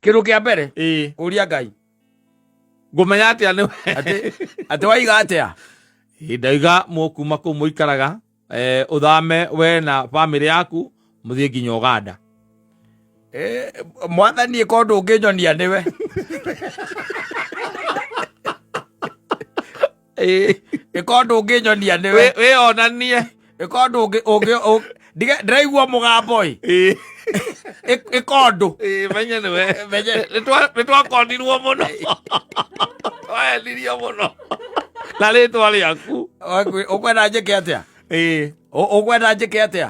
Kĩndũ kĩa mbere kũria Ngai. Ngũmenya atĩa nĩ Atĩ waiga atĩa? Ĩ, ndaiga mũkuma kũu mũikaraga ũthame we na bamĩrĩ yaku mũthiĩ nginya Ũganda. Mwathani ĩka ũndũ ũngĩnyonia nĩwe. Ĩka ũndũ ũngĩnyonia nĩwe. Wĩonanie. Ĩka ũndũ ũngĩ ũngĩ ndĩraigua mũgambo ĩ. Ĩka ũndũ. Menye nĩwe. Menye. Nĩ twakonirwo mũno, twaendirio mũno na rĩtwa rĩaku. Ũkwenda njĩke atĩa? Ũkwenda njĩke atĩa?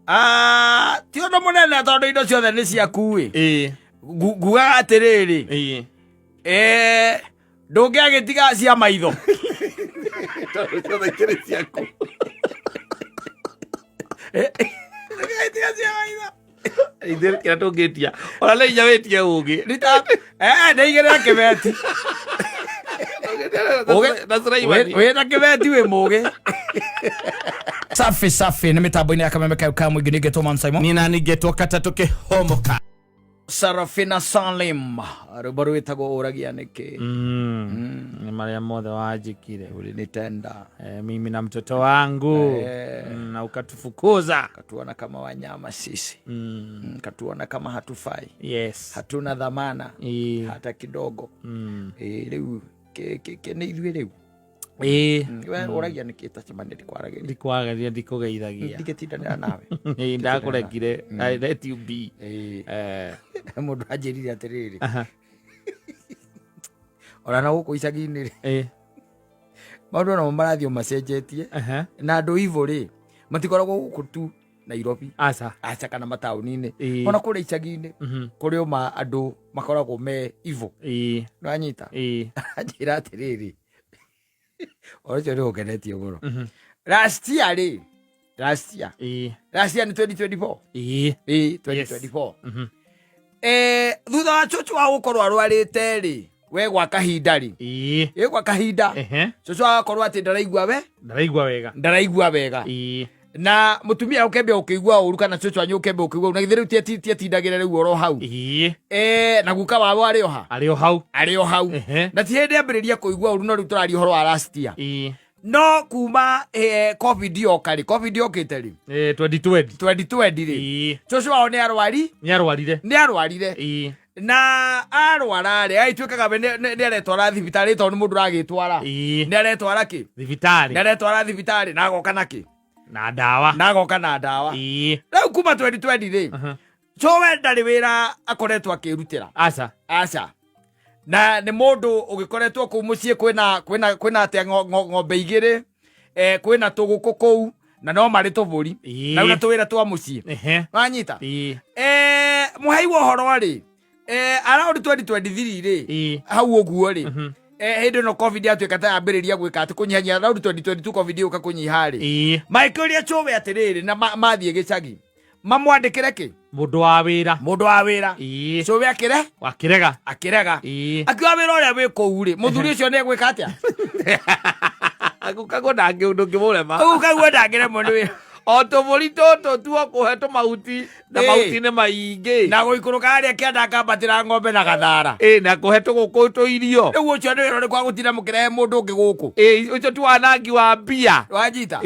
Ah, ti ũndũ mũnene tondũ indo ciothe nĩ ciaku ĩ. Ngugaga atĩrĩrĩ, ndũngĩagĩtiga cia maitho. Tondũ ciothe ikĩrĩ ciaku. Ndũngĩagĩtiga cia maitho. Ithuĩ kĩrĩa tũngĩtia ona nĩ inya wĩtie ũngĩ. Ndeigĩrĩra kĩbeti. Na Sulaimani. Wĩna kĩbeti wĩ mũgĩ. Safi safi nĩ mĩtambo-inĩ ya Kameme kayo ka mũingĩ ningĩ Tũman Simon. Nina ningetwo katatũ kĩhomoka. Sarafina Salim, rwĩmbo rwĩtagwo ũragia nĩkĩ. Nĩ marĩa mothe wanjĩkire. Ulinitenda. Mimi na mtoto wangu. Na ukatufukuza. Katuona kama wanyama sisi. Katuona kama hatufai. Hatuna dhamana hata kidogo. Rĩu nĩ ithuĩ rĩu. We ũragia nĩkĩ tacemania ndikwaragĩria. Ndikwagaria, ndikũgeithagia. Ndigĩtindanĩra nawe. Ĩ, ndakũrekire. I let you be. Mũndũ anjĩrire atĩrĩrĩ, ona na gũkũ icagi-inĩ rĩ, maũndũ namo marathiĩ o macenjetie. Na andũ ivo rĩ, matikoragwo gũkũ tu Nairobi. Aca. Aca, kana mataũni-inĩ. Ona kũrĩa icagi-inĩ kũrĩ o ma andũ makoragwo me ivo. Nĩwanyita? Anjĩra atĩrĩrĩ, ũhoro ũcio nĩ ũngenetie mũno. Last year rĩ, last year, last year nĩ 2024. Ĩ, 2024. Thutha wa cũcũ wa gũkorwo arwarĩte rĩ, we gwa kahinda rĩ, ĩ gwa kahinda cũcũ agakorwo atĩ ndaraigua we Ndaraigua wega. Ndaraigua wega. Na mũtumia ũkĩambia gũkĩigua ũru kana cũcũ wanyu ũkĩambia gũkĩigua ũru, na githĩ rĩu tietindagĩra rĩu oro hau. Na guka wao arĩ o ha? Arĩ o hau. Arĩ o hau. Na ti hĩndĩ ambĩrĩria kũigua ũru, no rĩu tũraria ũhoro wa last year. No kuma COVID yoka rĩ, COVID yokĩte rĩ? 2020. 2020 rĩ, cũcũ wao nĩ arwari. Nĩ arwarire. Nĩ arwarire. Na arwara rĩ, agĩtuĩkaga we nĩ aretwara thibitarĩ tondũ nĩ mũndũ ũragĩtwara. Nĩ aretwara kĩ? Thibitarĩ. Nĩ aretwara thibitarĩ na agoka na kĩ? Na ndawa. Na agoka na ndawa. Rĩu kuma 2020 rĩ, cũwe ndarĩ wĩra akoretwo akĩrutĩra. Aca. Aca, na nĩ mũndũ ũgĩkoretwo kũu mũciĩ kwĩna atĩa, ng'ombe igĩrĩ, kwĩna tũgũkũ kũu na no marĩ tũbũri. Na rĩu na tũwĩra twa mũciĩ. Wanyita? Mũhei wa ũhoro rĩ, around 2023 rĩ, hau ũguo rĩ, hĩndĩ ĩno COVID yatuĩka ta yambĩrĩria gwĩka atĩ kũnyihanyia, around 2022 COVID yũka kũnyiha rĩ, magĩkĩũria cũwe atĩrĩrĩ, na mathiĩ gĩcagi mamwandĩkĩre kĩ? Mũndũ wa wĩra. Mũndũ wa wĩra. Cũwe akĩre Akĩrega. Akĩrega. Akiuga wĩra ũrĩa wĩ kũu rĩ, mũthuri ũcio nĩ egwĩka atĩa? Gũkagwo ndangĩ ndũngĩmũrema. Ũguo kaguo ndangĩremwo nĩ wĩra. O tũbũri tũtũ tuo kũhe tũmahuti na mahuti nĩ maingĩ. Na gũikũrũka harĩa kĩanda akambatĩra ng'ombe na gathara. Ĩ, na kũhe tũgũkũ tũirio. Rĩu ũcio nĩ wĩra ũrĩkũ wa gũtinda mũkĩrehe mũndũ ũngĩ gũkũ? Ĩ, ũcio ti wanangi wa mbia. Wanyita?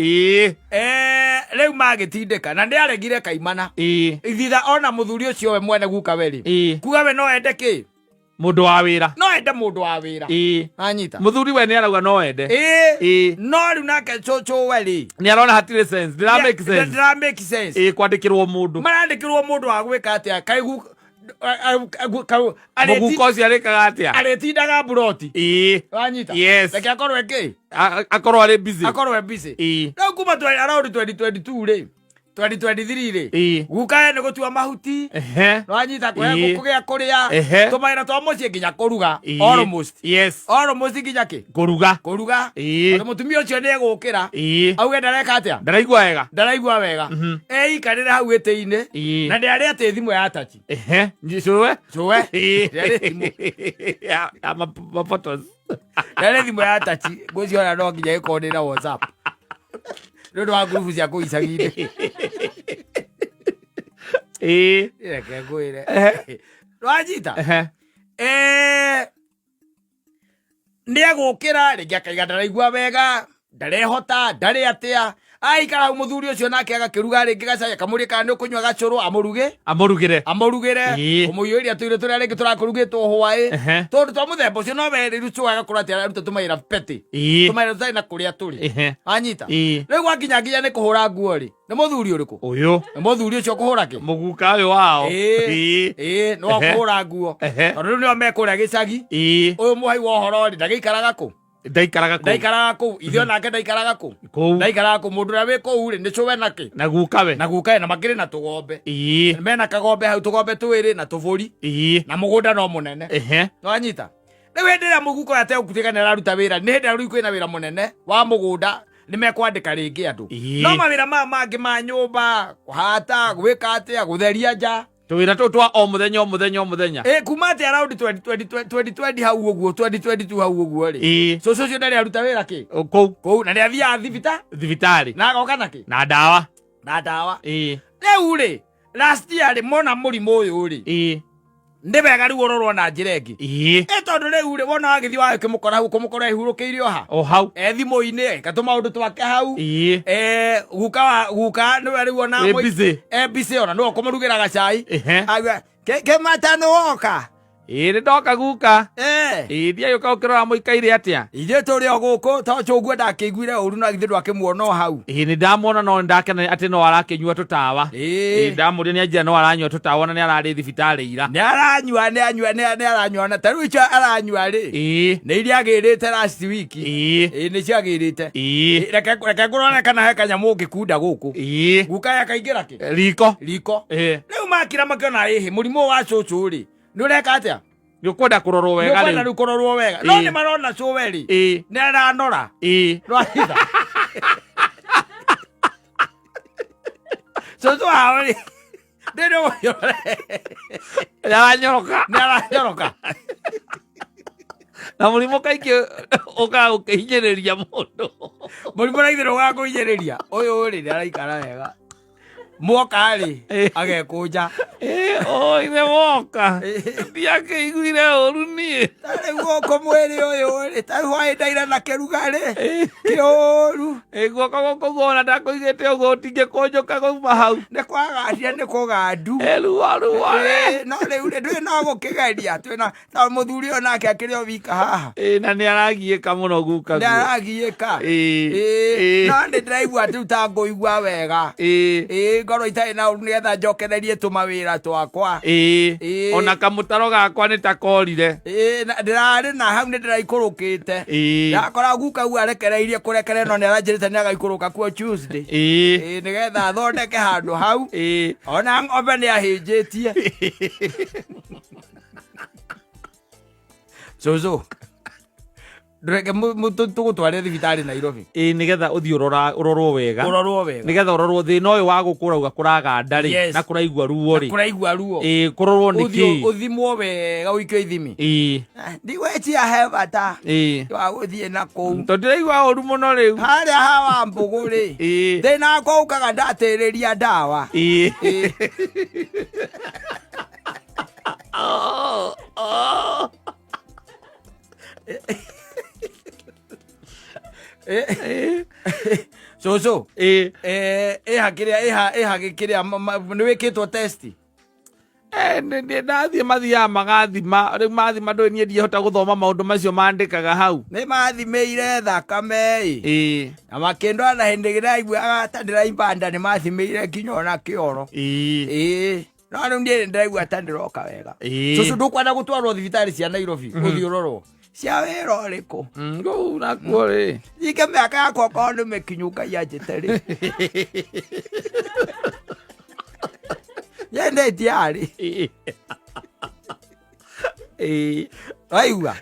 Rĩu magĩtindĩka na nĩ aregire kaimana. Thitha ona mũthuri ũcio we mwene guka we rĩ, kuga we no ende kĩ? Mũndũ wa wĩra. No ende mũndũ wa wĩra. Anyita? Mũthuri we nĩ arauga no ende. No rĩu nake cũcũ we rĩ, Nĩ arona hatirĩ sense, ndĩra make sense. Ndĩra make sense. Ĩ, kwandĩkĩrwo mũndũ. Marandĩkĩrwo mũndũ wa gwĩka atĩa? Kaigu Mũguka ũcio arĩkaga atĩa? Arĩtindaga mburoti. Wanyita? Yes. Reke akorwo ĩkĩ? Akorwo arĩ busy. Akorwo e busy. Rĩu kuma around 2022 rĩ, 2023 rĩ, guka we nĩ gũtua mahuti. Nwanyita? Kũhe ngũkũ gĩa kũrĩa, tũmawĩra twa mũciĩ nginya kũruga. Almost. Almost nginya kĩ? Kũruga. Kũruga. Tondũ mũtumia ũcio nĩ egũkĩra auge ndareka atĩa? Ndaraigua wega. Ndaraigua wega. Eikarĩre hau gĩtĩ-inĩ. Na nĩ arĩ atĩ thimũ ya tachi. Cũwe. Cũwe. Nĩ arĩ thimũ. Ya mafotos. Nĩ arĩ thimũ ya tachi, ngwĩciria no nginya ĩkorwo nĩ na WhatsApp nĩ ũndũ wa ngurubu cia kũu icagi-inĩ. Reke ngwĩre. Wanyita? Ehe. Nĩ egũkĩra rĩngĩ akaiga ndaraigua wega, ndarehota, ndarĩ atĩa. Aikara hau mũthuri ũcio nake agakĩruga rĩngĩ gacai, akamũria kana nĩ ũkũnyua gacũrũ, amũruge. Amũrugĩre. Amũrugĩre. Kũmũiyũria tũirio tũrĩa rĩngĩ tũrakũrugĩtwo hwaĩ. Tondũ twa mũthemba ũcio no we rĩu cũwe agakorwo atĩ araruta tũmawĩra petty. Tũmawĩra tũtarĩ na kũrĩa tũrĩ. Wanyita? Rĩu gwakinya nginya nĩ kũhũra nguo rĩ, nĩ mũthuri ũrĩkũ? Ũyũ. Nĩ mũthuri ũcio kũhũra kĩ? Mũguka ũyũ wao. Ĩĩ, nĩ wa kũhũra nguo. Tondũ rĩu nĩo me kũrĩa gĩcagi. Ũyũ mũhai wa ũhoro rĩ, ndagĩikaraga kũ? Ndaikaraga kũu. Ndaikaraga kũu. Ithe onake ndaikaraga kũ? Kũu. Ndaikaraga kũu. Mũndũ ũrĩa wĩ kũu rĩ, nĩ cũwe na kĩ? Na gukawe. Na gukawe, na makĩrĩ na tũgombe. Mena kagombe hau, tũgombe twĩrĩ na tũbũri. Na mũgũnda no mũnene. Nĩwanyita? Rĩu hĩndĩ ĩrĩa mũguka ũyũ ategũtuĩka nĩ araruta wĩra, nĩ hĩndĩ ĩrĩa rĩu kwĩna wĩra mũnene wa mũgũnda, nĩ mekwandĩka rĩngĩ andũ. No mawĩra maya mangĩ ma nyũmba, kũhata, gwĩka atĩa, gũtheria nja. Tũwĩra tũtũ twa o mũthenya o mũthenya o mũthenya. Kuma atĩ around 2020 hau ũguo, 2022 hau ũguo rĩ. Cũcũ ũcio ndarĩ aruta wĩra kĩ? Kũu. Kũu, na nĩ athiaga thibitarĩ. Na agoka na kĩ? Na ndawa. Na ndawa. Rĩu rĩ, last year rĩ, mona mũrimũ ũyũ rĩ. Nĩ wega rĩu ũrorwo na njĩra ĩngĩ. Tondũ rĩu rĩ, wona wagĩthiĩ wagĩkĩmũkora hau, kũmũkora ehurũkĩire o ha? O hau. Thimũ-inĩ, eka tũmaũndũ twake hau. Guka wa, guka nĩwe rĩu ona Wĩ busy. Busy ona nĩwe ũkũmũrugĩra gacai. Auga, kĩmata nĩ woka? Nĩ ndoka guka. Ndiagĩũka ũkĩrora mũikaire atĩa? Ithuĩ tũrĩ o gũkũ, to cũguo ndakĩiguire ũru na githĩ ndwakĩmuona o hau. Nĩ ndamuona no ndakena atĩ no arakĩnyua tũtawa. Ndamũria nĩ anjĩra no aranyua tũtawa na nĩ ararĩ thibitarĩ ira. Nĩ aranyua, nĩ anyua, nĩ aranyua na ta rĩu icio aranyua rĩ. Nĩ iria agĩrĩte last week. Nĩcio agĩrĩte. Reke ngũrore kana he kanyamũ ũngĩkunda gũkũ. Guka yakaingĩra kĩ? Riko. Riko. Rĩu makira makĩona ĩhĩ mũrimũ wa cũcũ rĩ. Nĩ ũreka atĩa? Nĩ ũkwenda kũrorwo wega rĩu. Nĩ ũkwenda rĩu kũrorwo wega. No nĩ marona cũwe rĩ. Nĩ aranora. Nĩwahitha. Cũcũ wao rĩ. Ndĩrĩ ũyũ. Nĩ aranyoroka. Nĩ aranyoroka. Na mũrimũ kaingĩ ũkaga gũkĩhinyĩrĩria mũndũ. Mũrimũ na itherũ ũkaga kũhinyĩrĩria. Ũyũ rĩ nĩ araikara wega. Mwoka rĩ, agekũnja. Ithe woka. Ndiakĩiguire ũru niĩ. Ta rĩu gũkũ mwĩrĩ ũyũ rĩ, ta rĩu hwaĩ ndaira na kĩrugarĩ, kĩũru. Guoko gũkũ guona ndakũigĩte ũguo ũtingĩkũnjũka kuma hau. Nĩ kwagacia nĩ kũgandu. Ruo ruo rĩ. No rĩu rĩ, ndũĩ no gũkĩgeria, twĩna ta mũthuri ũyũ nake akĩrĩ o wika haha. Na nĩ aragiĩka mũno guka guo. Nĩ aragiĩka. No nĩ ndĩraigua rĩu ta ngũigua wega. Ngorwo itarĩ na ũru nĩgetha njokererie tũmawĩra twakwa. Ona kamũtaro gakwa nĩ ta korire. Ndĩrarĩ na hau nĩ ndĩraikũrũkĩte. Ndakora guka guo arekereirie kũrekere no nĩ aranjĩrĩte nĩ agaikũrũka kuo Tuesday. Nĩgetha athondeke handũ hau. Ona ng'ombe nĩ ahĩnjĩtie. Cũcũ, ndũreke tũgũtware thibitarĩ Nairobi. Nĩgetha ũthiĩ ũrorwo wega. Ũrorwo wega. Nĩgetha ũrorwo thĩna ũyũ wa gũkũ ũrauga kũraganda rĩ, na kũraigua ruo rĩ. Kũraigua ruo. Kũrorwo nĩ kĩ? Ũthimwo wega ũikio ithimi. Ndigwĩcia he bata wa gũthiĩ na kũu. Tondũ ndĩraigua ũru mũno rĩu. Harĩa ha wa mbũgũ rĩ. Thĩna wakwa ũkaga ndatĩrĩria ndawa. Cũcũ, ĩha kĩrĩa, ĩha kĩrĩa, nĩ wĩkĩtwo test? Ndathiĩ mathiaga magathima, rĩu mathima ndũĩ niĩ ndiahota gũthoma maũndũ macio mandĩkaga hau. Nĩ mathimĩire thakame ĩ. Na makĩndwara na hĩndĩ ĩrĩa ndaiguaga ta ndĩraimba nda nĩ mathimĩire nginya ona kĩoro. No rĩu niĩ ndĩraigua ta ndĩroka wega. Cũcũ ndũkwenda gũtwarwo thibitarĩ cia Nairobi ũthiĩ ũrorwo cia wĩra ũrĩkũ? Kũu nakuo rĩ. Nyingĩ mĩaka yakwa okorwo nĩ mĩkinyu Ngai anjĩte rĩ. Nyende ndiarĩ. Waigua?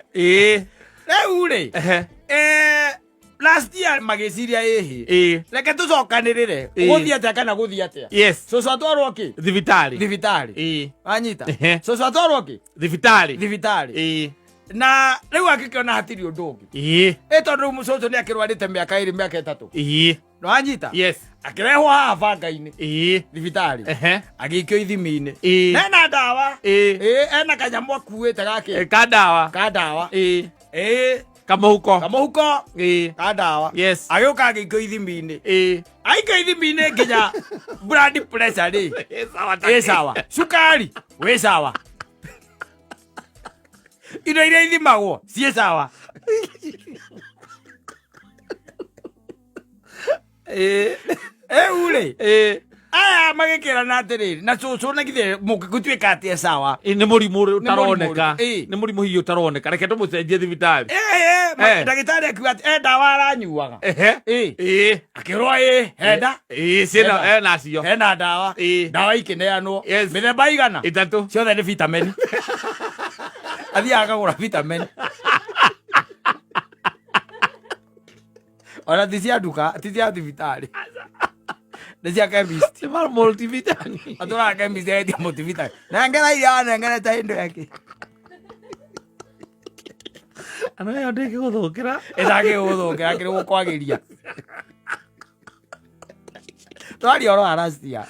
Rĩu rĩ, last year magĩciria ĩhĩ. Reke tũcokanĩrĩre. Gũthiĩ atĩa kana gũthiĩ atĩa? Cũcũ atwarwo kĩ? Thibitarĩ. Thibitarĩ. Wanyita? Cũcũ atwarwo kĩ? Thibitarĩ. Thibitarĩ. Na rĩu angĩkĩona hatirĩ ũndũ ũngĩ. Tondũ rĩu cũcũ nĩ akĩrwarĩte mĩaka ĩrĩ, mĩaka ĩtatũ. Nĩwanyita? Yes. Akĩrehwo haha banga-inĩ thibitarĩ. Agĩikio ithimi-inĩ. Ena ndawa. Ĩĩ, ena kanyamũ akuĩte gakĩ. Ka ndawa. Ka ndawa. Ĩĩ. Kamũhuko. Kamũhuko. Ka ndawa. Yes. Agĩũka agĩikio ithimi-inĩ. Aikio ithimi-inĩ nginya blood pressure rĩ. Ĩ sawa ta Ĩ kĩ. sawa. Cukari wĩ sawa. Indo iria ithimagwo ciĩ sawa. Rĩu rĩ, aya magĩkĩrana atĩrĩrĩ, na cũcũ na githĩ mũngĩgũtuĩka atĩ e sawa. Ĩ, nĩ mũrimũ Nĩ mũrimũ ũtaroneka. ũrĩkũ? Ĩ. Nĩ mũrimũ hihi ũtaroneka, reke tũmũcenjie thibitarĩ. Ĩ, ndagĩtarĩ akiuga atĩ e ndawa aranyuaga. Ĩ. Akĩrwo ĩ, henda. Ĩ, ciĩna Hena. ena cio. Hena ndawa. Ndawa ikĩneanwo. Yes. Mĩthemba igana? Ĩtatũ. Ciothe nĩ vitamin. Athiaga akagũra vitamin. Ona ti cia nduka, ti cia thibitarĩ, nĩ cia chemist. Nĩ ma multivitamin. Atũraga chemist etia multivitamin, nengera iria wanengerete hĩndĩ ĩngĩ. Ano ĩyo ndĩngĩgũthũkĩra. Ĩtangĩgũthũkĩra, kĩrĩ gũkwagĩria. Twaria ũhoro wa last year.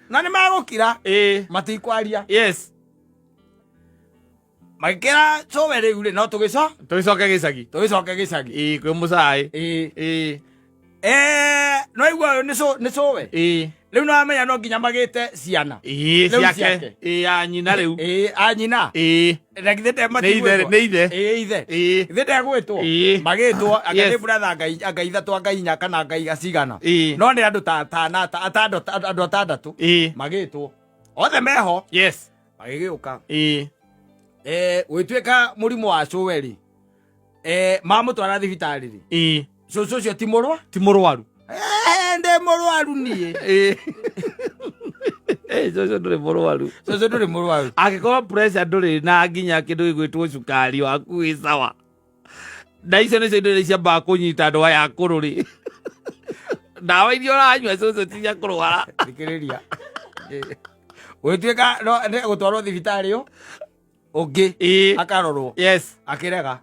Na nĩ magũkira. Matikwaria. Yes. Magĩkĩra cũwe rĩu rĩ, no tũgĩco Tũgĩcoke gĩcagi. Tũgĩcoke gĩcagi. Ĩĩ, kwĩ mũcai. Ĩĩ. Ĩĩ. No igua ũyũ nĩ cũwe. Rĩu no amenya no nginya magĩte ciana. Ĩĩ, Rĩu ciake. ciake. Ĩĩ, ya nyina rĩu. Ĩĩ, a nyina. Ĩĩ. Na githĩ Nĩ ithe, nĩ ithe. Ĩĩ, ithe. Ĩĩ. Githĩ ndegwĩtwo? Ĩĩ. Magĩtwo anga Yes. nĩ brother anga anga ithatũ, anga inya, kana anga cigana. Ĩĩ. No nĩ andũ ta ta na ta atandũ, andũ atandatũ. Ĩĩ. Magĩtwo. Othe meho. Yes. Magĩgĩũka. Ĩĩ. Gwĩtuĩka mũrimũ wa cũwe rĩ, mamũtwara thibitarĩ rĩ, Ĩĩ. cũcũ ũcio ti mũrwa? Ti mũrwaru. Ndĩ mũrwaru niĩ. Ĩĩ. Ĩĩ, cũcũ ndũrĩ mũrwaru. Cũcũ ndũrĩ mũrwaru. Angĩkorwo pressure ndũrĩ na nginya kĩndũ gĩgwĩtwo cukari waku wĩ sawa, na icio nĩcio indo iria ciambaga kũnyita andũ aya akũrũ rĩ, ndawa iria ũranyua cũcũ ti cia kũrwara. Thikĩrĩria. Gwĩtuĩka no nĩ gũtwarwo thibitarĩ ũ ũngĩ. Akarorwo. Yes. Akĩrega.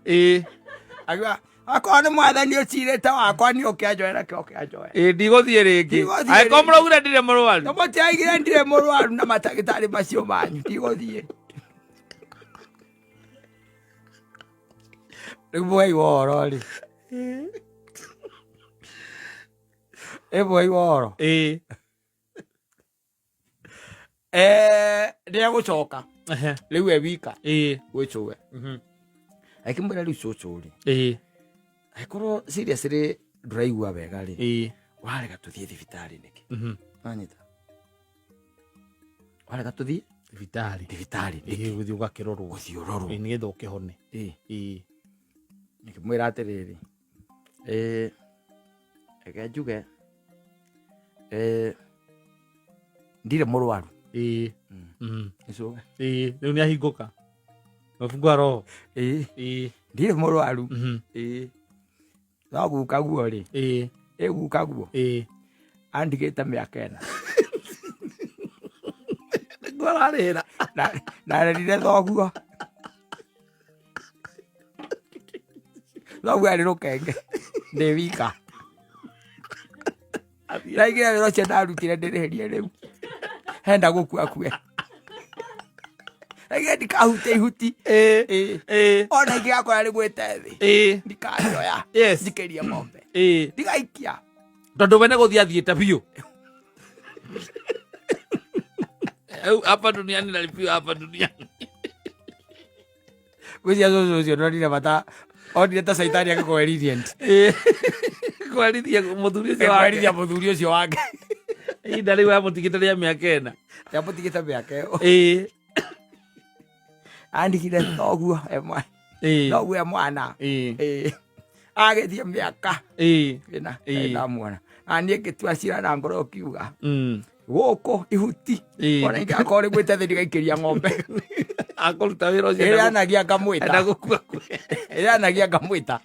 Akiuga akorwo nĩ mwathani ũcirĩte wakwa nĩ ũke anjoe, reke oke anjoe. Ĩĩ, ndigũthiĩ rĩngĩ. Ndigũthiĩ Angĩkorwo rĩngĩ. mũraugire ndirĩ mũrwaru. Na mũtiaigire ndirĩ mũrwaru na matagĩtarĩ macio manyu, ndigũthiĩ. Rĩu mwei wa ũhoro rĩ, ĩ mwei wa ũhoro. Nĩegũcoka. Rĩu e wika. Gwĩ cũwe. Akĩmwĩra rĩu cũcũ rĩ, angĩkorwo seriously ndũraigua wega rĩ, warega tũthiĩ thibitarĩ nĩkĩ? Wanyita? Warega tũthiĩ Thibitarĩ. Thibitarĩ nĩkĩ? Ĩĩ, gũthiĩ ũgakĩrorwo. Gũthiĩ ũrorwo. Ĩĩ, nĩgetha ũkĩhone. Ĩĩ. Ngĩmwĩra atĩrĩrĩ, reke njuge, ndirĩ mũrwaru. Nĩcũwe. Ĩĩ, rĩu nĩahingũka. Mefungua roho. Ĩĩ. Ndirĩ mũrwaru. Ĩĩ. No guka guo rĩ. Ĩ guka guo. Andigĩte mĩaka 4. Nĩguo ararĩra. Narerire thoguo. Thoguo arĩ rũkenge. Ndĩ wika. Ndaigire wĩra ũcio ndarutire ndĩrĩhĩrie rĩu. Henda gũkua kue. Ndaigire ndikahutia ihuti. Ĩĩ. Ona ingĩgakora rĩgwĩte thĩ. Ndikanjoya. Yes. Njikĩrie ng'ombe. Ndigaikia. Tondũ we nĩ gũthiĩ athiĩte biũ. Au, hapa duniani nalipiwa hapa duniani. Gwĩciria cũcũ ũcio ndonire bata, onire ta caitani agĩkũhe lenient. Kwarithia mũthuri ũcio wake. Kwarithia mũthuri ũcio wake. Ihinda rĩu amũtigĩte rĩa mĩaka 4. Amũtigĩte mĩaka ĩyo. Ĩĩ. Andigire thoguo e mwana. Thoguo e mwana. Ĩĩ. Ĩĩ. Agĩthiĩ mĩaka Ĩĩ. ĩna. Ĩĩ. Ndamuona. Na niĩ ngĩtua cira na ngoro ũkiuga. Gũkũ ihuti. Ĩĩ. Ona ingĩgakorwo rĩgwĩte thĩ ndigaikĩria ng'ombe. Akũruta wĩra ũcio. Ĩrĩa anagia ngamwĩta. Enda gũkua kwe. Ĩrĩa anagia ngamwĩta.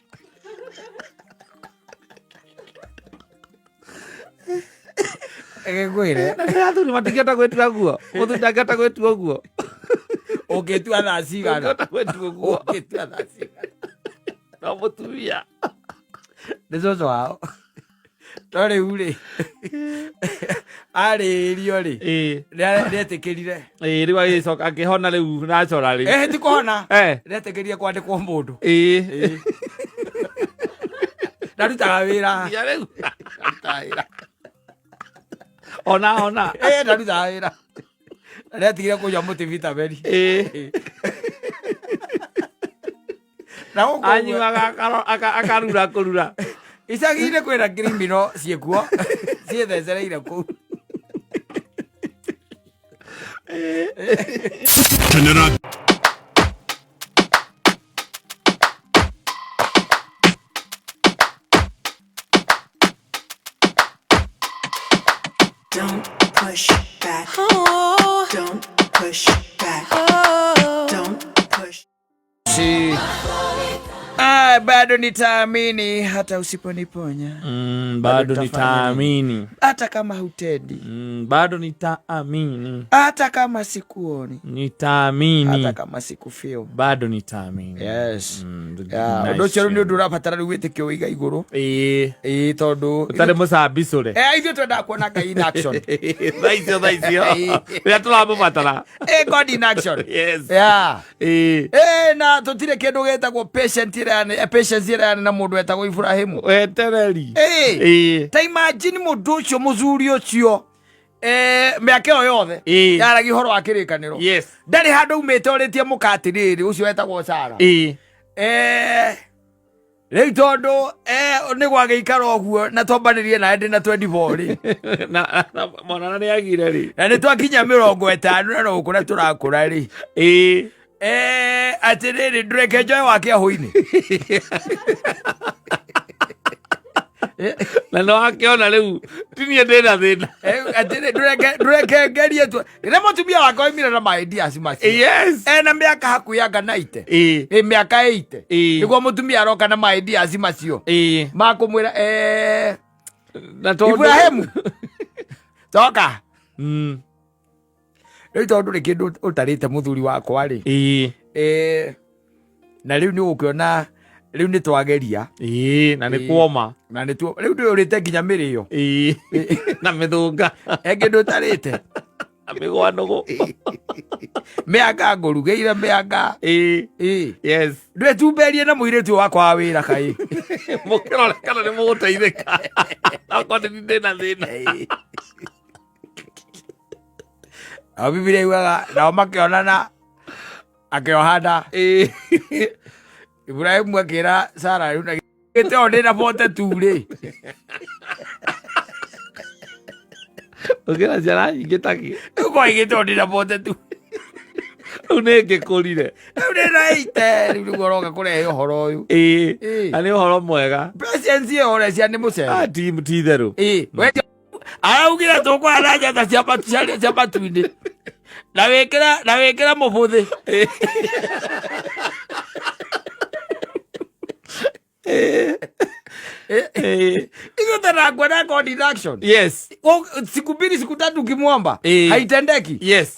Ngĩkwĩre. Na nĩ athuri matingĩhota gwĩtua guo. Mũthuri ndangĩhota gwĩtua ũguo. Ũngĩtua thaa cigana? Ndangĩhota gwĩtua ũguo. Ũngĩtua thaa cigana? No mũtumia. Nĩ cũcũ wao. No rĩu rĩ, arĩrio rĩ, nĩetĩkĩrire. Ĩĩ, rĩu agĩcoka akĩhona rĩu naturally. Eh, ti kũhona. Nĩetĩkĩrire kwandĩkwo mũndũ. Ĩĩ. Ndarutaga wĩra. Nginya rĩu. Ndarutaga wĩra. Ona ona. Eh, ndarutaga wĩra. Nĩatigire kũnyua mũtibitameni. Ĩĩ. Na gũkũ ũguo- Anyuaga akarura kũrura. Icagi-inĩ kwĩna criminal ciĩkuo ciĩthecereire kũu. Kenera Don't push back. Oh. Don't push back. Oh. Don't push. Si. Ah, bado nitaamini hata usiponiponya. Bado tutafanya nitaamini. Hata kama hutendi. Bado nitaamini. Hata kama sikuoni. Nitaamini. Hata kama sikufeel. Bado nitaamini. Yes. Yeah, Ũndũ ũcio rĩu nĩ ũndũ ũrabatara rĩu wĩtĩkio wĩiga igũrũ. Ĩĩ. Ĩĩ, tondũ Ũtarĩ mũcambicũre. Ithuĩ twendaga kuona Ngai in action. Thaa icio, thaa icio. Rĩrĩa tũramũbatara. God in action. Yes. Yeah. Ĩĩ. Na tũtirĩ kĩndũ gĩtagwo patient ĩrĩa patience ĩrĩa yarĩ na mũndũ wetagwo Ibrahimu. Wetereri. Ĩĩ. Ta imagine mũndũ ũcio, mũthuri ũcio, mĩaka ĩyo yothe Ĩĩ. yaragia ũhoro wa kĩrĩkanĩro. Yes. Ndarĩ handũ aumĩte orĩtie mũka atĩrĩrĩ, ũcio wetagwo Sara. Ĩĩ. Rĩu tondũ, nĩ gwagĩikara ũguo na twambanĩrie nawe ndĩ na 24 rĩ. Na mwana nĩ agire rĩ. Na nĩ twakinya 50 na no gũkũra tũrakũra rĩ. Ĩĩ. Atĩrĩrĩ, ndũreke njoe wake ahũinĩ. Na nĩ wakĩona rĩu ti niĩ ndĩna thĩna. Atĩrĩ, ndũreke ngerie tu. Rĩrĩa mũtumia wakwa oimire na ma ideas macio. Yes. Ena mĩaka hakuhĩ anga 90. Ĩĩ. Ĩ mĩaka 80. Ĩĩ. Nĩguo mũtumia aroka na ma ideas macio. Ĩĩ. Makũmwĩra, Na tondũ Ibrahimu. Toka. Rĩu tondũ ndũrĩ kĩndũ ũtarĩte mũthuri wakwa rĩ. Ĩĩ. Na rĩu nĩ ũgũkĩona rĩu nĩ twageria. Ĩĩ, na nĩ Ĩĩ. kuoma. Na nĩ tuo, rĩu ndũyũrĩte nginya mĩrĩo. Ĩĩ. Na mĩthũnga. He kĩndũ ũtarĩte. Na mĩgwanũgũ. Mĩanga ngũrugĩire mĩanga. Ĩĩ. Ĩĩ. Yes. Ndwĩtumberie na mũirĩtu wakwa wa wĩra kaĩ. Mũkĩrore kana nĩ mũgũteithĩka. Okorwo nĩ ndĩ na thĩna. Ĩĩ. Nao Bibilia yugaga nao makĩonana akĩoha nda. Ĩĩ. Ibrahimu akĩra Sara rĩu na gĩtĩ o ndĩ na 42 rĩ. Ũkĩra ciana nyingĩ ta kĩ? Rĩu kwa gĩtĩ o ndĩ na 42. Rĩu nĩ ngĩkũrire. Rĩu ndĩ na 80 rĩu nĩguo ũroka kũrehe ũhoro ũyũ. Ĩĩ. Ĩĩ. Na nĩ ũhoro mwega. Patience ĩyo ũrecia nĩ mũcere. Ah, ti itherũ. Ĩĩ. We araugire tũkũhanda njata cia matu-inĩ. Na wĩkĩra mũbũthĩ. Ithuĩ tũrakuona God in action. Yes. Siku mbili siku tatu ukimwomba, Ĩĩ. haitendeki. Yes.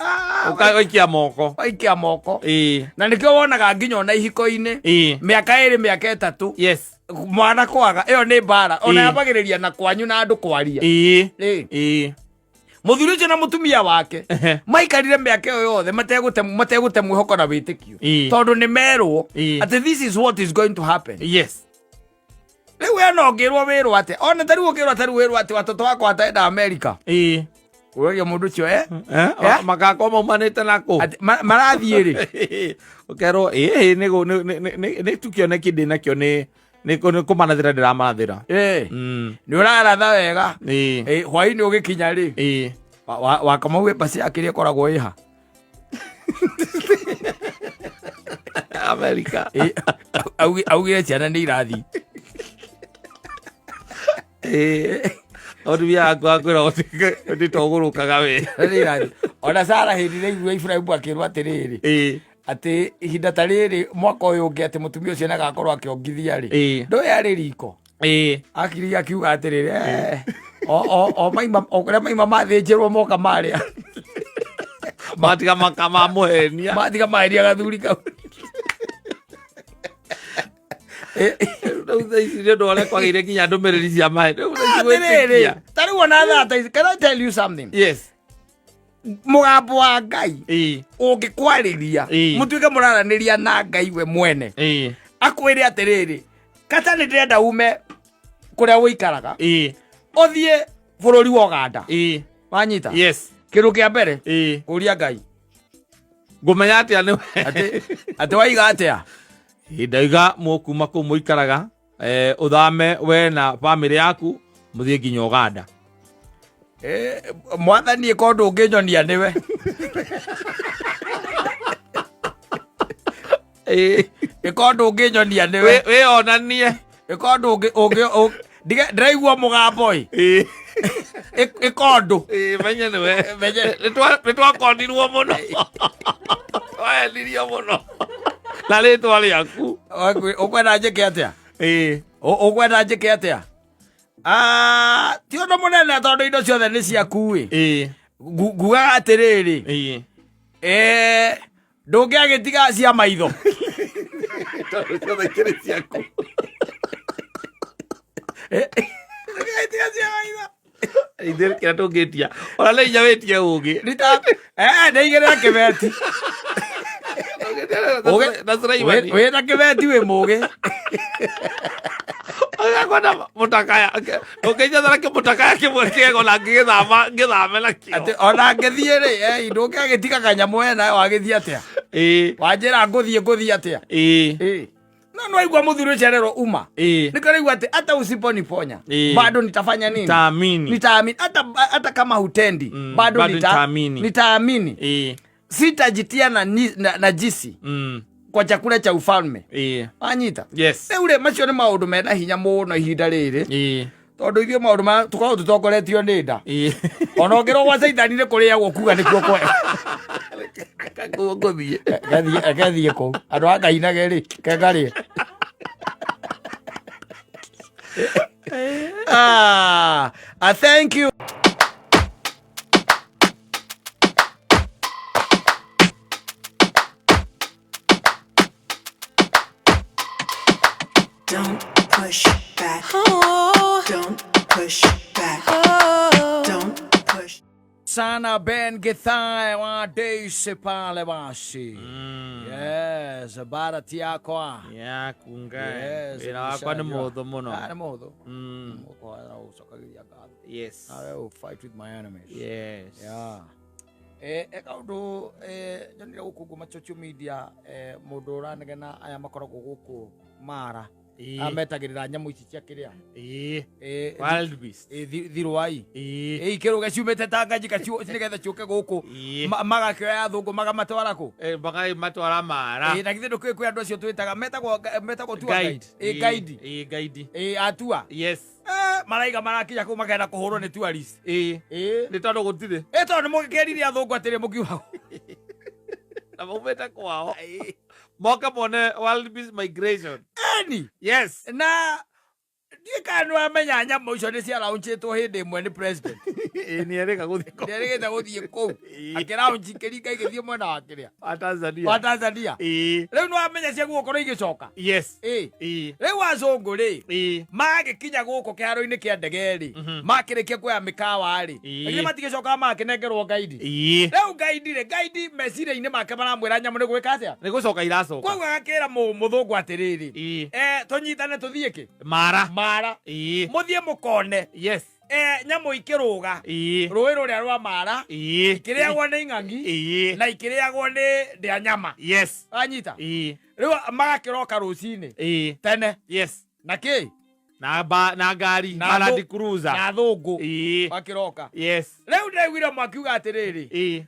Ũkaikia moko. Waikia moko. Ĩĩ. Na nĩkĩo wonaga nginya ona ihiko-inĩ. Ĩĩ. Mĩaka ĩrĩ, mĩaka ĩtatũ. Yes. Mwana kwaga, ĩyo nĩ mbara. Ona Ĩĩ. yambagĩrĩria na kwanyu na andũ kwaria. Ĩĩ. Ĩĩ. Ĩĩ. Mũthuri ũcio na mũtumia wake maikarire mĩaka ĩyo yothe mategũte mwĩhoko na wĩtĩkio. Ĩĩ. Tondũ nĩ merwo Ĩĩ. atĩ this is what is going to happen. Yes. Rĩu we no ũngĩrwo wĩrwo atĩ, ona ta rĩu ũngĩrwo ta rĩu wĩrwo atĩ watoto wakwa ataenda Amerika. Ĩĩ. Ũroria mũndũ ũcio, Magakorwo maumanĩte na kũ? Atĩ, marathiĩ rĩ? Ũkerwo, ĩĩ, nĩ tu kĩoneki ndĩ nakĩo, nĩ kũmarathĩra ndĩramarathĩra. Nĩ ũraratha wega. Ĩĩ. Hwaĩ-inĩ ũgĩkinya rĩ? Ĩĩ. Wakamau embassy yake ĩrĩa ĩkoragwo ĩha? Amerika. Augire ciana nĩ irathiĩ. Mũtumia waku akwĩra ũtĩ to ũgũrũkaga we. Nĩ irathiĩ. Ona Sara hĩndĩ ĩrĩa aiguire Ibrahimu akĩrwo atĩrĩrĩ, atĩ ihinda ta rĩrĩ mwaka ũyũ ũngĩ atĩ mũtumia ũcio nĩagakorwo akĩongithia rĩ. Ndũĩ arĩ riko. Akiri akiuga atĩrĩrĩ, o maima, o kũrĩa maima mathĩnjĩrwo moka marĩa. Matiga makamamũhenia. Matiga mahenia gathuri kau. Rĩu thaa ici nĩ ũndũ wa ũrĩa kwagĩire nginya ndũmĩrĩri cia maĩ. Rĩu thaa ici Atĩrĩrĩ, gwĩtĩkia. ta rĩu ona thaa ta ici, can I tell you something? Yes. Mũgambo wa Ngai Ĩĩ. ũngĩkwarĩria, Ĩĩ. mũtuĩke mũraranĩria na Ngai we mwene, Ĩĩ. akwĩre atĩrĩrĩ, kata nĩ ndĩrenda ume kũrĩa ũikaraga Ĩĩ. ũthiĩ bũrũri wa Ũganda. Ĩĩ. Wanyita? Yes. Kĩndũ kĩa mbere Ĩĩ. kũria Ngai Ngũmenya atĩa nĩ atĩ atĩ waiga atĩa? Ĩĩ, ndauga mũkuma kũu mũikaraga ũthame we na bamĩrĩ yaku mũthiĩ nginya Ũganda. Mwathani ĩka ũndũ ũngĩnyonia nĩwe. Ĩka ũndũ ũngĩnyonia nĩwe. Wĩonanie. Ĩka ũndũ ũngĩ ũngĩ ndĩraigua mũgambo ĩ. Ĩka ũndũ. Ĩĩ, menye nĩwe. Menye. Nĩ twakonirwo mũno. Twaendirio mũno. Na rĩtwa rĩaku. Ũkwenda njĩke atĩa? Ĩĩ. Ũkwenda njĩke atĩa? Ah, ti ũndũ mũnene tondũ indo ciothe nĩ ciaku ĩ. Ĩĩ. Ngugaga atĩrĩrĩ. Ĩĩ. Ndũngĩagĩtiga cia maitho. Tondũ ciothe ikĩrĩ ciaku. Ndũngĩagĩtiga cia maitho. Ithuĩ kĩrĩa tũngĩtia. Ona nĩ hinya wĩtie ũgĩ. Ndeigĩrĩra kĩbeti. Na Sulaimani. Wĩna kĩbeti wĩ mũgĩ. Agakwenda mũtakaya. Ũngĩnjethera kĩmũtakaya kĩmwe kĩega ona ngĩgĩthama ngĩthame nakĩo. Atĩ ona ngĩthiĩ rĩ, ndũngĩagĩtiga kanyamũ we nawe wagĩthiĩ atĩa? Ĩĩ. Wanjĩra ngũthiĩ ngũthiĩ atĩa? Ĩĩ. Ĩĩ. No nĩwaigua mũthuri ũcio arerwo uma. Ĩĩ. Nĩkĩo araigua atĩ hata usiponiponya Ĩĩ. bado nitafanya nini? Nitaamini. Nitaamini. Hata kama hutendi bado bado nitaamini. nitaamini. Ĩĩ. Sitajitia na jisi kwa chakula cha ufalme. Ĩĩ. Wanyita? Yes. Rĩu rĩ, macio nĩ maũndũ mena hinya mũno ihinda rĩrĩ. Ĩĩ. Tondũ ithuĩ maũndũ ma tũkoragwo tũtongoretio nĩ nda. Ĩĩ. Ona ũngĩrwo gwa Caitani nĩ kũrĩagwo kuga nĩkuo kwega. Kuo ngũthiĩ. Gathiĩ kũu. Andũ a Ngainage rĩ, ke ngarĩe. Thank you. Don't push back. Oh. Don't push back. Oh. Don't push. Sana Ben Githae wa Daisy pale basi. Yes, bara tiakwa. Yaku Ngai. Yes, Wĩra wakwa nĩ nĩcajua. mũhũthũ mũno. Nĩ mũhũthũ. Mũkũhara ũcokagĩria ngatho. Yes. I will fight with my enemies. Yes. Yeah. Kaũndũ nyonire gũkũ ngũma social media, mũndũ ũranegena aya makoragwo gũkũ Mara. Ĩĩ. Ametagĩrĩra nyamũ ici cia kĩrĩa. Ĩĩ. Wild beast. Thirũai. Ĩĩ. Ikĩrũge ciumĩte Tanganyika nĩgetha ciũke gũkũ. Ĩĩ. Magakĩoya athũngũ magamatwara kũ? Magamatwara Mara. Na githĩ ndũkĩũĩ kwĩ andũ acio twĩtaga, metagwo tour Guide. guide. Guide. Guide. Atua. Yes. Maraiga marakinya kũu makenda kũhũrwo nĩ tourist. Ĩĩ. Nĩ tondũ gũtirĩ. Tondũ nĩ mũgĩkĩrire athũngũ atĩrĩ mũkiuga. Na maumĩte kwao. Moka mone wild beast migration. Eni. Yes. Na ndiĩ kana nĩ wamenya nyamũ icio nĩ ciaraunchĩtwo hĩndĩ ĩmwe nĩ president. Ĩĩ, nĩ erĩga gũthiĩ kũu. Nĩ erĩgĩte gũthiĩ kũu. Ĩĩ. Akĩraunchi kĩringa igĩthiĩ mwena wa kĩrĩa. Wa Tanzania. Wa Tanzania. Ĩĩ. Rĩu nĩ wamenya cia gũkorwo igĩcoka. Yes. Ĩĩ. Ĩĩ. Rĩu acũngũ rĩ, Ĩĩ. magĩkinya gũkũ kĩharo-inĩ kĩa ndege rĩ, makĩrĩkia kuoya mĩkawa rĩ, Ĩĩ. lakini matigĩcokaga magakĩnengerwo guide. Ĩĩ. Rĩu guide rĩ, guide meciria-inĩ make maramwĩra nyamũ nĩ gwĩka atĩa? Nĩ gũcoka iracoka. Koguo agakĩra mũthũngũ atĩrĩrĩ, Ĩĩ. Tũnyitane tũthiĩ kĩ? Mara. Mara. Ĩĩ. Mũthiĩ mũkone. Yes. Nyamũ ikĩrũga. Ĩĩ. Rũĩ rũrĩa rwa Mara. Ĩĩ. Ikĩrĩagwo nĩ ing'ang'i. Ĩĩ. Na ikĩrĩagwo nĩ ndĩa nyama. Yes. Wanyita? Ĩĩ. Rĩu magakĩroka rũcinĩ. Ĩĩ. Tene. Yes. Na kĩ? Na ba, na ngari, Na na Land Cruiser. Na thũngũ. Ĩĩ. Makĩroka. Yes. Rĩu ndĩraiguire mwakiuga atĩrĩrĩ. Ĩĩ.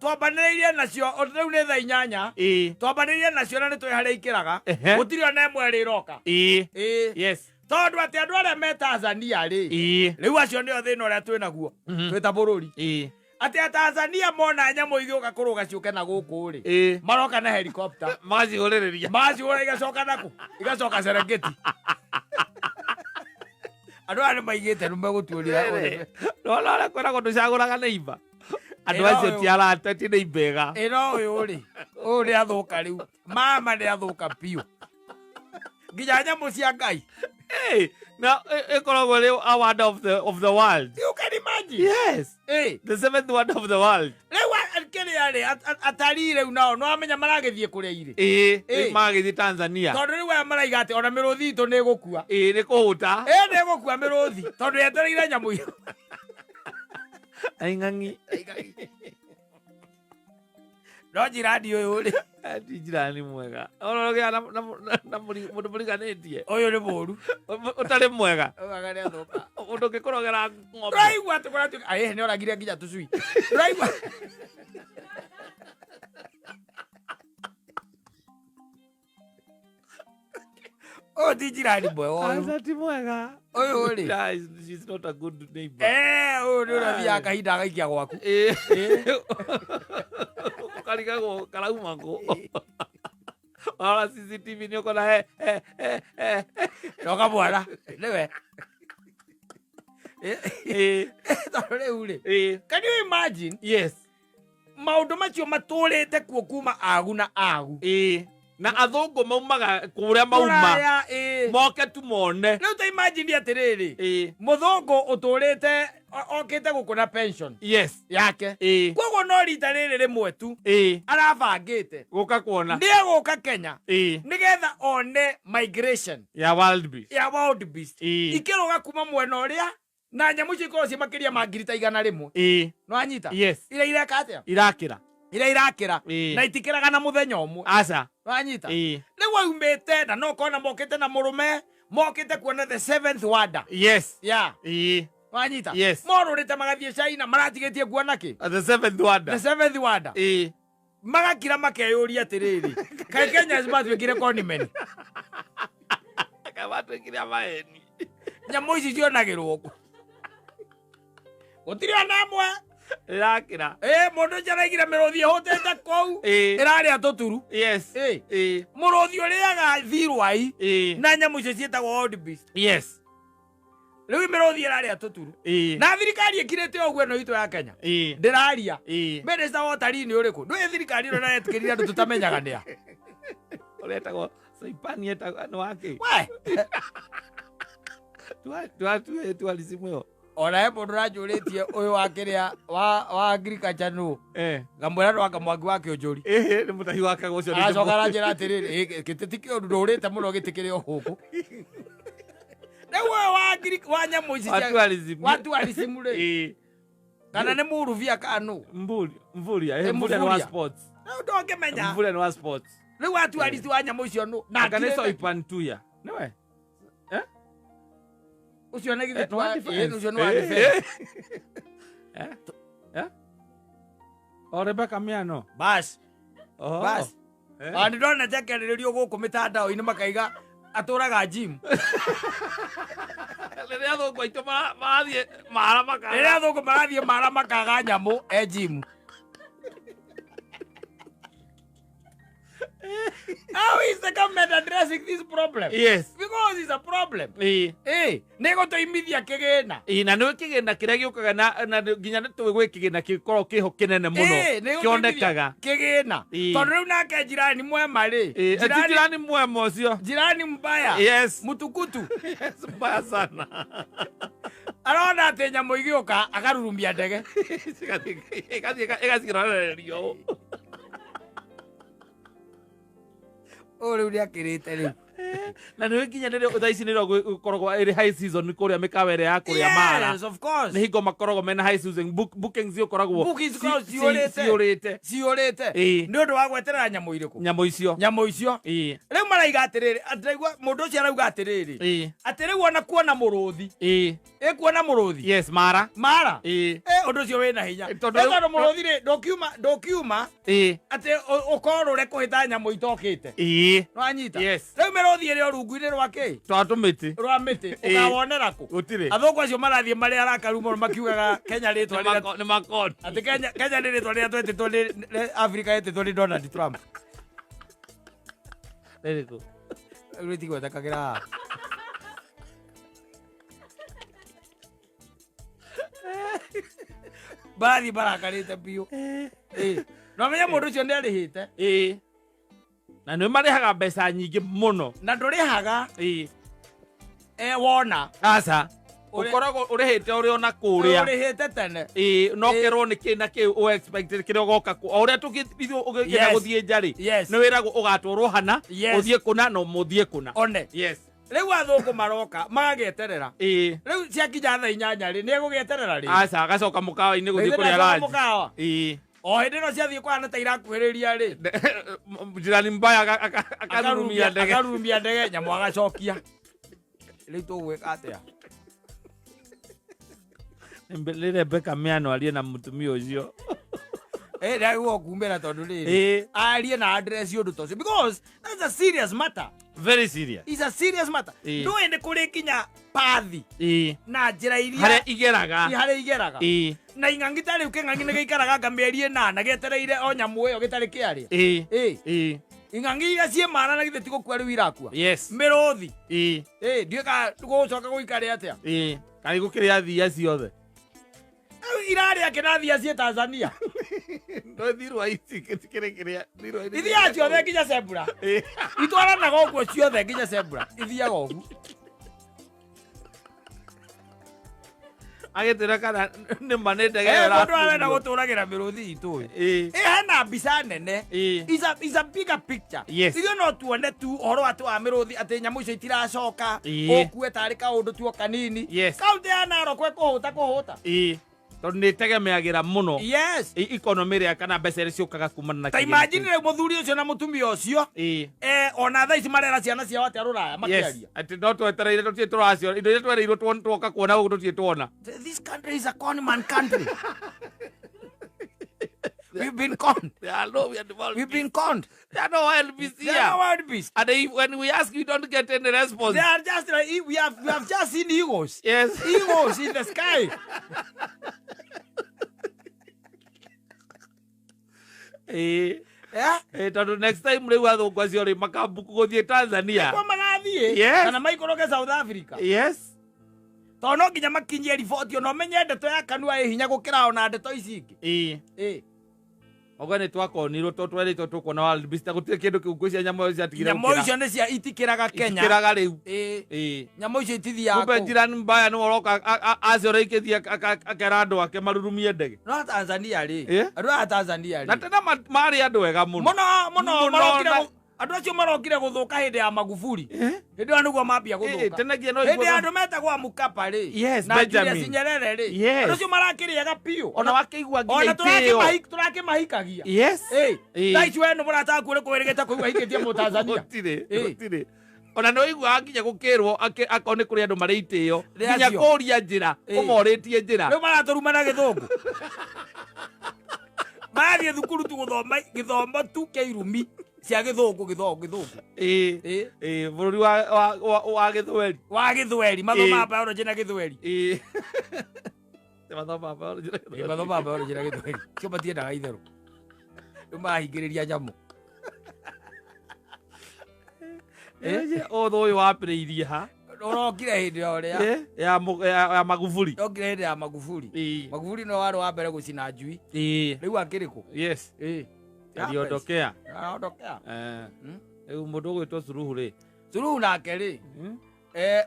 Twambanĩrĩirie nacio, o rĩu nĩ thaa inyanya. Ĩĩ. Twambanĩrĩirie nacio na nĩ tũĩ harĩa ikĩraga. Ehe. Gũtirĩ ona ĩmwe ĩrĩ ĩroka. Ĩĩ. Ĩĩ. Yes. Tondũ atĩ andũ arĩa me Tanzania rĩ. Ĩĩ. Rĩu acio nĩo thĩna ũrĩa twĩ naguo. Twĩ ta bũrũri. Ĩĩ. Atĩ a Tanzania mona nyamũ igĩũka kũrũga ciũke na gũkũ rĩ. Ĩĩ. Maroka na helicopter. Magacihũrĩrĩria. Magacihũra igacoka nakũ? Igacoka Serengeti. Andũ aya nĩ maigĩte nĩ megũtuonia ũrĩme. Nĩwona ũrĩa kwĩragwo ndũcagũraga neighbor? Andũ Ĩno acio ũyũ. ti arata, ti neighbor ega. Ĩno ũyũ rĩ, ũyũ nĩ athũka rĩu. Mama nĩ athũka biũ. Nginya nyamũ cia Ngai. Hey, na ĩkoragwo ĩrĩ a wonder of the world. You can imagine. Yes. Eh. The seventh wonder of the world. Rĩu kĩrĩa rĩ atarii rĩu nao no amenya maragĩthiĩ kũrĩa irĩ. Ĩĩ, Ĩĩ. magĩthiĩ Tanzania. Tondũ rĩu aya maraiga atĩ ona mĩrũthi itũ nĩ ĩgũkua. Ĩĩ, nĩ kũhũta. Ĩ nĩ ĩgũkua mĩrũthi tondũ yetereire nyamũ icio. Aing'ang'i. No njirani ũyũ rĩ, Ti njirani mwega. Ũrogea na mũndũ mũriganĩtie. Ũyũ nĩ mũru. Ũtarĩ mwega. Augaga nĩ athũka. Mũndũ ũngĩkũrogera ng'ombe. Ndũraigua atĩ kũratuĩka aĩ nĩ oragire nginya tũcui. Ndũraigua. Ũyũ ti njirani mwega ũyũ. Aca ti mwega. Ũyũ rĩ. Nah, she's not a good neighbor. Eh, ũyũ nĩ ũrĩa ũthiaga kahinda agaikia gwaku. Ĩĩ. Ũkarigagwo karauma kũ. Warora CCTV nĩ ũkona he he he he. Na ũkamwara. Nĩwe. Ĩĩ. Tondũ rĩu rĩ. Ĩĩ. Can you imagine? Yes. Maũndũ macio matũrĩte kuo kuma agu na agu. Ĩĩ. Na athũngũ maumaga kũrĩa mauma. Kũraya, ĩĩ. Moke tu mone. Rĩu ta imagine atĩrĩrĩ. Ĩĩ. Mũthũngũ ũtũrĩte okĩte gũkũ na pension Yes. yake. Ĩĩ. Koguo no rita rĩrĩ rĩmwe tu Ĩĩ. arabangĩte. Gũka kuona. Nĩ egũka Kenya. Ĩĩ. Nĩgetha one migration Ya wild beast. ya wild beast. Ĩĩ. Ikĩrũga kuma mwena ũrĩa na nyamũ icio ikoragwo ciĩ makĩria ma ngiri ta 100. Ĩĩ. Nĩwanyita? Yes. Iria ireka atĩa? Irakĩra. Iria irakĩra. Ĩĩ. Na itikĩraga na mũthenya ũmwe. Aca. Nĩwanyita? Ĩĩ. Rĩu aumĩte na no ũkona mokĩte na mũrũme, mokĩte kuona the seventh wonder. Yes. Yeah. Ĩĩ. Wanyita? Yes. Morũrĩte magathiĩ China maratigĩtie kuona kĩ? The seventh wonder. The seventh wonder. Ĩĩ. Magakira makeyũria atĩrĩrĩ, kaĩ Kenya matuĩkire condiment? Kaĩ matuĩkire a maheni. Nyamũ ici cionagĩrwo kũ? Gũtirĩ ona ĩmwe. Ĩrakĩra. Ĩ, mũndũ ũcio araigire mĩrũthi ĩhũtĩte kũu. Ĩĩ. Ĩrarĩa tũturu. Yes. Ĩĩ. Ĩĩ. Mũrũthi ũrĩaga thirwai Ĩĩ. na nyamũ icio ciĩtagwo wild beast. Yes. Rĩu mĩrũthi ĩrarĩa tũturu. Ĩĩ. Na thirikari ĩkirĩte ũguo ĩno itũ ya Kenya. Ĩĩ. Ndĩraria. Ĩĩ. Minister wa ũtarii nĩ ũrĩkũ? Ndũĩ thirikari ĩno ĩretĩkĩrire andũ tũtamenyaga nĩa. Ũrĩa etagwo Saipani etagwo nĩ wake. We. Tuarisimu ĩyo. Ona he mũndũ ũranjũrĩtie ũyũ wa kĩrĩa wa agriculture nũ. Eh. Ngamwĩra nĩ wanga Mwangi wa Kĩũnjũri. Ĩhĩ, nĩ mũtahi wa kagũ ũcio. Aracoka aranjĩra atĩrĩrĩ, gĩtĩ ti kĩũru ndũrĩte mũno gĩtĩ kĩrĩ o gũkũ. Rĩu ũyũ wa wa nyamũ ici Wa cia tourism. wa tourism rĩ. Ĩĩ. Kana nĩ mũrubia kana nũ? Mvurya, Ĩ, Mvurya nĩ wa Mvurya. sports. Rĩu ndũngĩmenya. Mvurya nĩ wa sports. Rĩu wa tourist wa nyamũ icio nũ? Na Anga nĩ akirĩte. Soipan Tuya. Nĩwe? Eh? Ũcio nĩ githĩ Eh, nĩ wa defense. ũcio nĩ wa Eh, defense. eh. Eh? Eh? O Rebecca Miano. Bas. Oh. Bas. Eh. Ona nĩ ndonete akĩarĩrĩrio gũkũ mĩtandao-inĩ makaiga atũraga gym. Rĩrĩa athũngũ aitũ marathiĩ mara makaga. Rĩrĩa athũngũ marathiĩ mara makaga nyamũ e gym. How is the government addressing this problem? Yes. Because it's a problem. Ĩĩ. Ĩĩ, nĩ gũtũimithia kĩgĩna. Ĩĩ, na nĩ kĩgĩna kĩrĩa gĩũkaga na nginya nĩ tũĩ gwĩ kĩgĩna gĩkoragwo kĩho kĩnene mũno. Ĩĩ, nĩ gũtũimithia Kĩonekaga. kĩgĩna. Ĩĩ. Tondũ rĩu nake jirani mwema rĩ. Ĩĩ, ati jirani mwema ũcio. Jirani mbaya. Yes. Mutukutu. Yes, mbaya sana. Arona atĩ nyamũ igĩũka akarurumia ndege. Ĩgathiĩ ĩgacirorererio ũũ. Ũyũ rĩu nĩakĩrĩte rĩu. Na nĩ nginya rĩrĩa thaa ici nĩrĩo gũkoragwo ĩrĩ high season kũrĩa mĩkawa ĩrĩa ya kũrĩa mara. Yes, of course. Nĩ hingo makoragwo mena high season bookings ikoragwo Bookings ikoragwo ciyũrĩte. ciyũrĩte. Ciyũrĩte. Ĩĩ. Nĩ ũndũ wa gweterera nyamũ irĩkũ? Nyamũ icio. Nyamũ icio. Ĩĩ. Rĩu maraiga atĩrĩrĩ, ndĩraigua mũndũ ũcio arauga atĩrĩrĩ. Ĩĩ. Atĩ rĩu ona kuona mũrũthi. Ĩĩ. Ĩ kuona mũrũthi. Yes, mara. Mara. Ĩĩ. Ĩ, ũndũ ũcio wĩna hinya. Ĩ, tondũ Ĩ, rĩu- tondũ mũrũthi rĩ, ndũkiuma Ĩĩ. atĩ ũkorũre kũhĩta nyamũ itokĩte. Ĩĩ. Nĩwanyita? Yes. Rĩu mĩrũthi ĩrĩ o rungu-inĩ rwa kĩ? Twa tũmĩtĩ. Rwa mĩtĩ. Ĩĩ. Ũkawonera kũ? Gũtirĩ. Athũngũ acio marathiĩ marĩ arakaru mũno makiugaga Kenya rĩtwa Nĩ rĩrĩa nĩ makoni. Atĩ Kenya nĩ rĩtwa rĩrĩa twetĩtwo nĩ Africa yetĩtwo nĩ Donald Trump. Rĩrĩkũ? Rĩu rĩtigwetekagĩra haha. Marathiĩ marakarĩte biũ. Ĩĩ. Na ũmenye mũndũ ũcio nĩ arĩhĩte. Ĩĩ. Na nĩ marĩhaga mbeca nyingĩ mũno. Na ndũrĩhaga. Ĩĩ. E wona. Aca. Ũkoragwo ũrĩhĩte ũrĩ ona kũrĩa. Ũrĩhĩte tene. Ĩĩ, no kerwo nĩ kĩ na kĩ ũ expect kĩrĩa ũgoka kũ. O ũrĩa tũgĩthiĩ ũgĩenda gũthiĩ nja rĩ. Nĩ wĩragwo ũgatwarwo hana, ũthiĩ kũna na mũthiĩ kũna. One. Yes. Rĩu athũngũ maroka magagĩeterera. Ĩĩ. Rĩu ciakinya thaa 8 rĩ, nĩ egũgĩeterera rĩ? Aca, agacoka mũkawa-inĩ gũthiĩ Rĩu kũrĩa ndacoka lunch. mũkawa. Ĩĩ. O hĩndĩ ĩno ciathiĩ kũhana ta irakuhĩrĩria rĩ. Jirani mbaya akarurumia ndege. Akarurumia ndege nyamũ agacokia. Rĩu tũgwĩka atĩa? Nĩ Rebecca Miano arie na mũtumia ũcio. Eh, ndagĩrĩirwo kumĩra tondũ rĩrĩ. Ĩĩ. Arie na address ũndũ ta ũcio because that's a serious matter. Very serious. It's a serious matter. Ĩĩ. Ndũĩ nĩ kũrĩ nginya pathi Ĩĩ. na njĩra iria Harĩa igeraga. Harĩa igeraga. Ĩĩ. Na ing'ang'i ta rĩu kĩng'ang'i nĩ gĩikaraga anga mĩeri 8 gĩetereire o nyamũ ĩyo gĩtarĩ kĩarĩa. Ĩĩ. Ĩĩ. Ĩĩ. Ing'ang'i iria ciĩ mara na githĩ ti gũkua rĩu irakua. Yes. Mĩrũthi. Ĩĩ. Ĩĩ, ndiũĩ kana gũgũcoka gũikare atĩa. Ĩĩ. Kana igũkĩrĩa thia ciothe. Rĩu irarĩa kĩrathia ciĩ Tanzania. No thirwa ici kĩrĩ kĩrĩa thirwa ici. Ithiaga ciothe nginya Zebra. Ĩĩ. Itwaranaga ũguo ciothe nginya Zebra. Ithiaga ũguo. Agĩtwĩra kana nĩ ma nĩ ndege Eh, ĩyo mũndũ arenda ĩrakuo. gũtũragĩra mĩrũthi itũ ĩ. Ĩĩ. Ĩ, hena mbica nene. Ĩĩ. Is a bigger picture. Yes. Ithuĩ no tuone tu ũhoro wa tu wa mĩrũthi atĩ nyamũ icio itiracoka. Ĩĩ. Ũkue tarĩ kaũndũ tu o kanini. Yes. Kaũntĩ ya Narok ĩkũhũta kũhũta. Ĩĩ. Tondũ nĩ ĩtegemeagĩra mũno. Yes. Economy ĩrĩa kana mbeca iria ciũkaga kumana na Ta kĩgĩna imagine kĩu. rĩu mũthuri ũcio na mũtumia ũcio. Ĩĩ. Eh, ona thaa ici marera ciana ciao atĩa rũraya Yes. makĩaria. Atĩ no twetereire tũtirĩ tũracio indo iria twereirwo tuoka kuona gũkũ tũtirĩ tuona. This country is a con man country. We've been conned. There are no we are developed. We've been conned. There are no wild beasts There are no here. wild beasts. And if, when we ask, we don't get any response. They are just like we have just seen eagles. Yes. Eagles in the sky. Ĩĩ. Yeah. Ĩĩ, tondũ next time rĩu athũngũ acio rĩ makambuku gũthiĩ Tanzania. Kwa marathiĩ Yes. kana maikũrũke South Africa. Yes. Tondũ no nginya makinyie riboti ona ũmenye ndeto ya kanua ĩ hinya gũkĩra ona ndeto ici ingĩ. Ĩĩ. Ĩĩ. Oga nĩ twakonirwo to twerĩtwo tũkuona wild beast gũtirĩ kĩndũ kĩu ngwĩciria nyamũ icio ciatigire Nyamũ icio nĩ cia itikĩraga Kenya. Itikĩraga rĩu. Ĩĩ. Ĩĩ. Nyamũ icio itithiaga Kumbe kũu. jirani mbaya nĩwe ũroka aciora ikĩthiĩ akera andũ ake marurumie ndege. No Tanzania rĩ. Ĩĩ. Andũ a Tanzania Na rĩ. tena marĩ andũ ega mũno. Mũno mũno Mũno marokire na- andũ acio marokire gũthũka hĩndĩ ya Magufuli. Eh? Hĩndĩ ĩyo nĩguo mambia Ĩĩ, gũthũka. tene nginya no Hĩndĩ ya iguaga- andũ metagwo a Mkapa rĩ. Yes, na Julius Benjamin. Nyerere rĩ. Yes. Andũ acio marakĩrĩaga biũ. Ona wakĩigua nginya Ona itĩo. tũrakĩmahikagia. Yes. Ĩĩ. Ĩĩ. Thaa ici we nĩ mũrata waku ũrĩkũ wĩrĩgĩte kũigua ahikĩtie Mũtanzania? Gũtirĩ, Ĩĩ. gũtirĩ. Ona nĩ ũiguaga nginya gũkĩrwo akorwo nĩ kũrĩ andũ marĩ itĩo Nĩ nginya acio. kũria njĩra Ĩĩ. ũmorĩtie njĩra. Rĩu maratũruma na gĩthũngũ. Marathiĩ thukuru tu gũthoma gĩthomo tu kĩa irumi cia gĩthũngũ gĩthũngũ gĩthũngũ. Ĩĩ. Ĩĩ. Ĩĩ, bũrũri wa gĩthweri. Wa gĩthweri mathomaga Ĩĩ. biology na gĩthweri. Ĩĩ. Mathomaga biology na Ĩĩ, gĩthweri. mathomaga biology na gĩthweri. Cio matiendaga itherũ. Rĩu marahingĩrĩria nyamũ. Ĩĩ, ũthũ ũyũ wambĩrĩirie ha? Ũrokire hĩndĩ ya ũrĩa. Ĩĩ, ya Magufuli. Ũrokire hĩndĩ ya Magufuli. Ĩĩ. Magufuli no warĩ wa mbere gũcina njui. Ĩĩ. Rĩu akĩrĩ kũ? Yes. Ĩĩ. Aliondokea. Aliondokea. Eh. Rĩu mũndũ ũgwĩtwo Suluhu rĩ. Suluhu nake rĩ.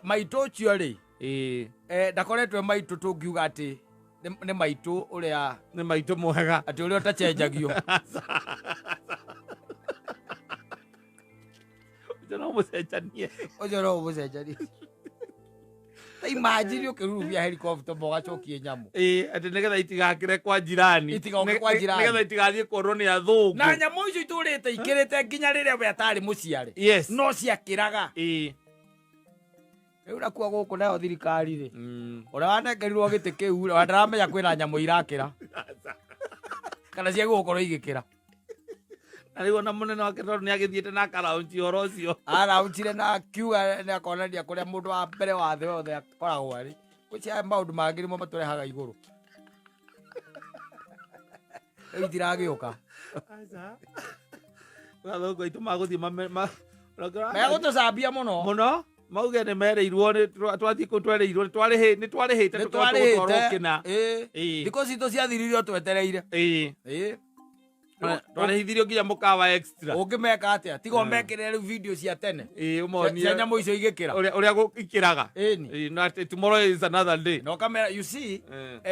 Maitũ ũcio rĩ. Ĩĩ. Ndakoretwo maitũ tũngiuga atĩ nĩ maitũ ũrĩa nĩ maitũ mwega. Atĩ ũrĩa ũtacenjagio. Ũcio no mũcenjanie. Ũcio no mũcenjanie. Ta imagine ũkĩrurumia helicopter mũgacokie nyamũ. Ĩĩ, atĩ nĩgetha itigakĩre kwa jirani. Itigoke kwa jirani. Nĩgetha itigathiĩ kuonwo nĩ athũngũ. Na nyamũ icio itũrĩte ikĩrĩte nginya rĩrĩa we atarĩ mũciare. Yes. No ciakĩraga. Ĩĩ. Rĩu nakuo gũkũ nayo thirikari rĩ. Ũrĩa wanengerirwo gĩtĩ kĩu rĩ, ona ndaramenya kwĩna nyamũ irakĩra. Kana ciagũkorwo igĩkĩra. Na rĩu ona mũnene wake tondũ nĩ agĩthiĩte na akaraunji ũhoro ũcio. Araunjire na akiuga nĩ akonania kũrĩa mũndũ wa mbere wa thĩ yothe akoragwo arĩ. Gwĩciria maũndũ mangĩ nĩmo matũrehaga igũrũ. Rĩu itiragĩũka. Aca. Athũngũ aitũ magũthiĩ Megũtũcambia mũno. Mũno. Mauge nĩ mereirwo nĩ twathiĩ kũu twereirwo nĩ twarĩhĩte Nĩ tũkorwo tũgũtwarwo twarĩhĩte. kĩna. Ĩĩ. Ĩĩ. Thikũ citũ ciathirire o twetereire. Ĩĩ. Ĩĩ. Twarehithirio nginya mũkawa extra. Ũngĩmeka atĩa tiga ũmekĩre rĩu video cia tene Ĩĩ, cia ũmonie cia nyamũ icio igĩkĩra. Ũrĩa ũrĩa ikĩraga. Ĩni. Ĩĩ, no atĩ tomorrow is another day. No kamera, you see,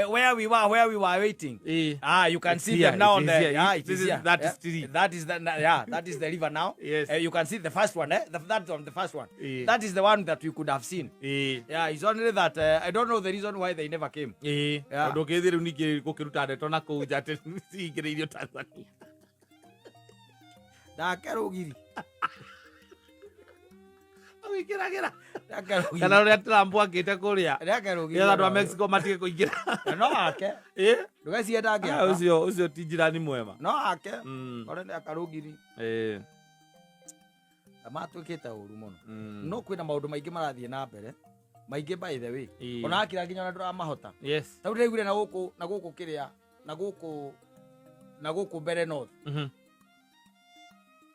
where we were waiting. Ĩĩ. Ah, you can It's see here, them now it on is the here. yeah, it This is is here. that Yeah. is tree. That is the yeah, that is the river now. Yes. You can see the first one, eh? That one, the first one. Eh. That is the one that we could have seen. Ĩĩ. Yeah, it's only that I don't know the reason why they never came. Ĩĩ. Yeah. Tondũ ũkĩthiĩ rĩu ningĩ gũkĩruta ndeto na kũu nja atĩ cingĩrĩirio Tanzania. Ndake rũgiri. Agwĩkĩragĩra. Ndake rũgiri. Kana ũrĩa Trump akĩte kũrĩa. Ndake rũgiri. Nĩgetha andũ a Mexico matige kũingĩra. Na no ake. Ĩĩ. Ndũgecirie Ah, ndangĩaka. Ũcio ũcio ti njirani mwema. No ake. Kore nĩ aka rũgiri. Ĩĩ. Na matuĩkĩte ũru mũno. No kwĩna maũndũ maingĩ marathiĩ na mbere. Maingĩ by the way. Ĩĩ. Ona akira nginya ona ndũramahota. Yes. Tau ndĩraiguire na gũkũ na gũkũ kĩrĩa na gũkũ na gũkũ mbere north.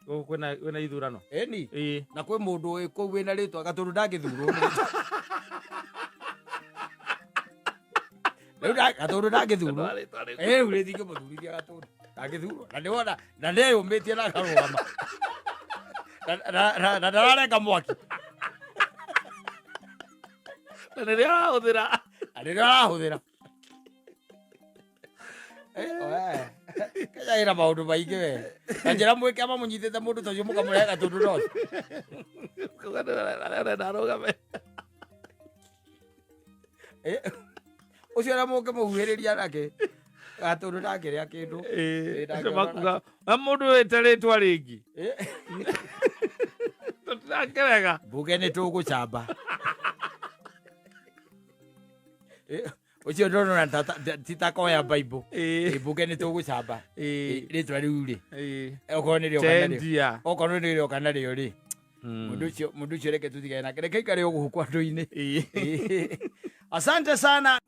Gũkũ kwĩna kwĩna ithurano. Ĩni. Ĩĩ. Na kwĩ mũndũ wĩ kũu wĩna rĩtwa Gatũndũ ndangĩthurwo. Rĩu Gatũndũ ndangĩthurwo. Ĩ rĩu rĩtingĩmũthurithia Gatũndũ. Ndangĩthurwo. Na nĩwona na nĩeyũmĩtie na akarũgama. Na ndararenga mwaki. Na nĩrĩo arahũthĩra. Na nĩrĩo arahũthĩra. Eh, oe. Kenya ĩna maũndũ maingĩ we. Na njĩra mwĩke ama mũnyitĩte mũndũ ta ũcio mũkamũrehe Gatũndũ no. Kuga nĩ arũgame. Eh, ũcio na mũngĩmũhuhĩrĩria nake Gatũndũ ndangĩrĩa kĩndũ. Ĩĩ, Ĩĩ, ndangĩona makuga "Na mũndũ wĩte rĩtwa rĩngĩ." Eh, Tũtirakĩrega. Mbuge nĩ tũgũcamba. Eh, ũcio ndona ti ta koya Bible. Ĩĩ. Eh, mbuge nĩ tũgũcamba. Ĩĩ. Eh, rĩtwa rĩu rĩ. Ĩĩ. Okorwo nĩ rĩoka narĩo. Chenjia. Okorwo nĩ rĩoka narĩo rĩ. Mũndũ ũcio reke tũtigane nake. Reke aikare o gũkũ andũ-inĩ. Ĩĩ. Asante sana.